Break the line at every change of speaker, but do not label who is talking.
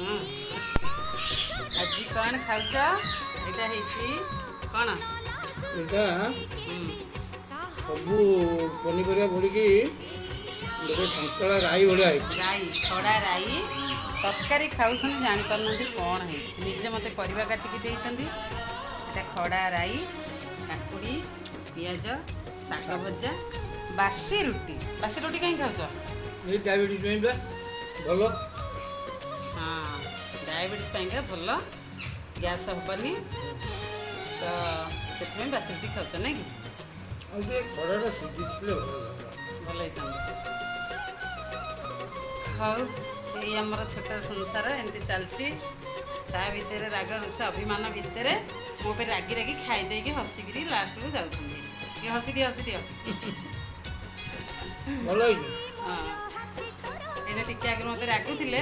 ହଁ, ଆଜି କ'ଣ ଖାଉଛ? ଏଇଟା ହେଇଛି କ'ଣ?
ଏଇଟା ସବୁ ପନିପରିବା ପଡ଼ିକି ଗୋଟେ ସନ୍ତୁଳା ରାଇ ଭଳିଆ ହେଇଛି।
ରାଇ, ଖଡ଼ା ରାଇ ତରକାରୀ ଖାଉଛନ୍ତି, ଜାଣିପାରୁନାହାନ୍ତି କ'ଣ ହେଇଛି। ନିଜେ ମୋତେ ପରିବା କାଟିକି ଦେଇଛନ୍ତି। ଏଇଟା ଖଡ଼ା ରାଇ, କାକୁଡ଼ି, ପିଆଜ, ଶାଗ ଭଜା, ବାସି ରୁଟି। ବାସି ରୁଟି କାହିଁ ଖାଉଛ?
ଏଇ ଡାଇବେଟିସ୍ ପାଇଁ ବା ଭଲ।
ହଁ, ଡାଇବେଟିସ୍ ପାଇଁକା ଭଲ, ଗ୍ୟାସ୍ ହେବନି ତ, ସେଥିପାଇଁ ବାସି ରୁଟି ଖାଉଛ ନାଇଁ କି?
ଆଉ ଟିକେ ଖଡ଼ାଟା ସିଝିଥିଲେ ଭଲ ଲାଗିବ।
ଭଲ ହେଇଥାନ୍ତା। ହଉ, ଏଇ ଆମର ଛୋଟ ସଂସାର ଏମିତି ଚାଲିଛି। ତା ଭିତରେ ରାଗ ରୁଷା ଅଭିମାନ ଭିତରେ ମୋ ଉପରେ ରାଗି ରାଗି ଖାଇ ଦେଇକି ହସିକିରି ଲାଷ୍ଟକୁ ଯାଉଛନ୍ତି। ଟିକେ ହସି ଦିଅ, ହସି ଦିଅ।
ଭଲ ହେଇଛି।
ହଁ, ଏଇନା ଟିକେ ଆଗରୁ ମୋତେ ରାଗୁଥିଲେ।